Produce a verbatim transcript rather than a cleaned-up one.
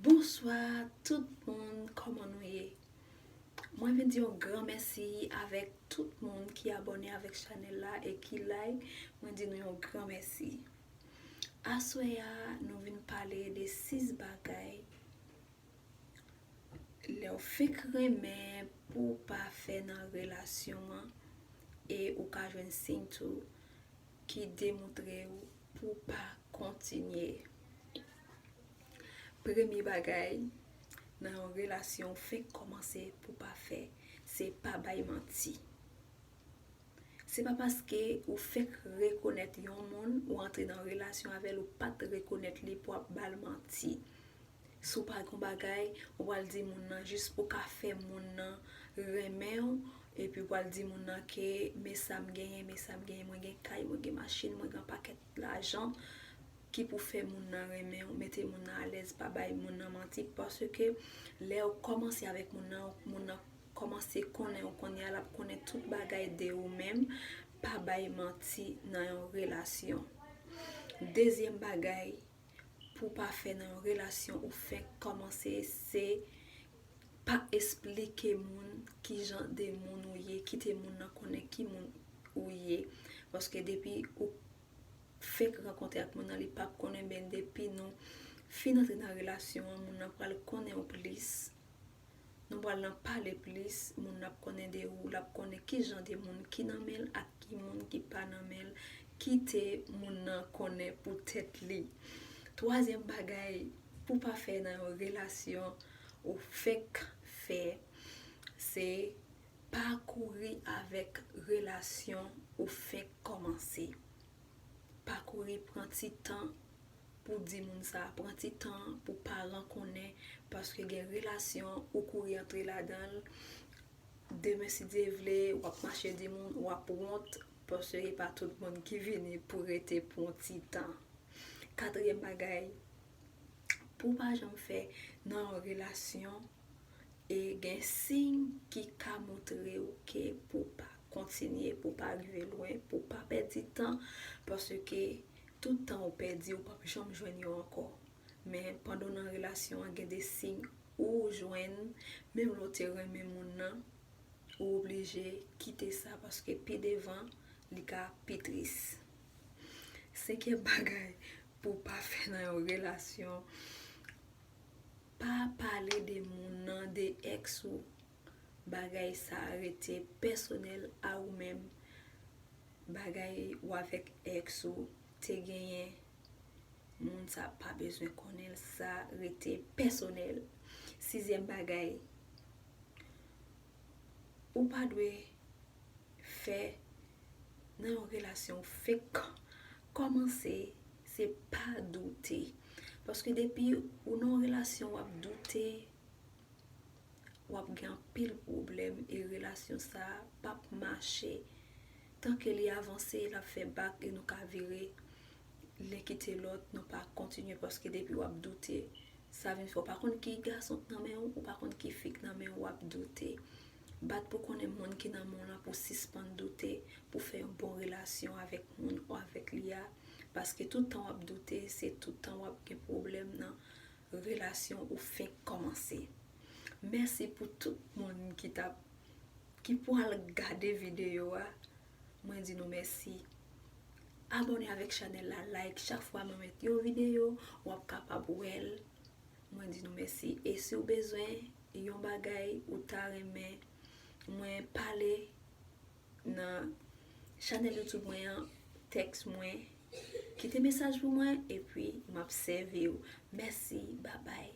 Bonswa tout moun, kòman nou ye? Mwen vin di yon gran mèsi avèk tout moun ki abòne avèk chanèl la e ki like. Mwen di nou yon gran mèsi. Aswè a, nou vin pale de sis bagay lè w fenk renmen pou w pa fè nan relasyon an e ou ka jwenn siy tou ki demontre w pou w pa kontinye. Premye bagay, nan yon relasyon w fenk kòmanse pou w pa fè, se pa bay manti. Se pa paske ou fenk rekonèt yon moun, ou antre nan relasyon avè l, ou pa t rekonèt li pou w ap ba l manti. Si w pa gen yon bagay, ou pral di moun nan jis pou w ka fè moun nan renmen w, epi w pral di moun nan ke men sa m genyen, men sa m genyen, mwen gen kay, mwen gen machin, mwen gen pakèt lajan, ki pou fè moun nan renmen w, mete moun nan alèz, pa bay moun nan manti, paske lè w kòmanse avèk moun nan, moun nan kòmanse konnen w kounye a, l ap konnen tout bagay de ou menm, pa bay manti nan yon relasyon. Dezyèm bagay, pou w pa fè nan yon relasyon ou fenk kòmanse, se pa esplike moun ki jan de moun ou ye, kite moun nan konnen ki moun ou ye. Paske depi ou fenk rankontre ak moun nan, li p ap konnen, men depi nou fin antre nan relasyon an, moun nan pral konnen w plis. Nou pral nan pale plis, moun nan ap konnen de ou, l ap konnen ki jan de moun ki nan men l ak ki moun ki pa nan men l. Kite moun nan konnen pou tèt li. Twazyèm bagay pou pa fè nan yon relasyon ou fenk fè, se pa kouri avèk relasyon ou fenk kòmanse. Pa kouri, pran ti tan pou di moun sa, pran ti tan pou paran konnen, paske gen relasyon ou kouri antre ladan l, demen si Dye vle, w ap mache di moun, w ap wont, paske e pa tout moun ki vini pou rete pou yon ti tan. Katriyèm bagay, pou w pa janm fè nan yon relasyon, e gen siy ki ka montre w ke pou w pa kontinye, pou w pa rive lwen, pou w pa pèdi tan, paske tout tan ou pèdi, ou p ap janm jwenn yo ankò. Men pandan w nan relasyon an, gen de siy ou jwenn, menm lè w te renmen moun nan, ou oblije kite sa, paske pi devan, li ka pi tris. Senkyèm bagay pou w pa fè nan yon relasyon, pa pale de moun nan, de èks ou. Bagay sa rete pèsonèl a ou menm. Bagay ou avèk èks ou te genyen, moun sa pa bezwen konnen l, sa rete pèsonèl. Sizyèm bagay, ou pa dwe fè nan yon relasyon ou fenk kòmanse, se pa doute. Paske depi ou nan yon relasyon w ap doute, w ap gen anpil pwoblèm e relasyon sa a p ap mache. Tanke li avanse, l ap fè bak e nou ka vire len kite lòt, nou pa kontinye paske depi w ap doute, sa vin fè w pa konn ki gason k nan men w, ou pa konn ki fi k nan men w, w ap doute. Bat pou konnen moun ki nan men w lan pou sispann doute, pou fè yon bon relasyon avèk moun ou avèk li a, paske tout tan w ap doute, se tout tan w ap gen pwoblèm nan relasyon ou fenk kòmanse. Mèsi pou tout moun ki t ap, ki pral gade videyo a. Mwen di nou mèsi. Abòne avèk chanèl la, like. Chak fwa mwen met yon videyo, w ap kapab wè l. Mwen di nou mèsi. E si w bezwen yon bagay ou ta renmen mwen pale nan chanèl YouTube mwen an, tèks mwen, kite mesaj pou mwen, epi m ap sèvi w. Mèsi, babay.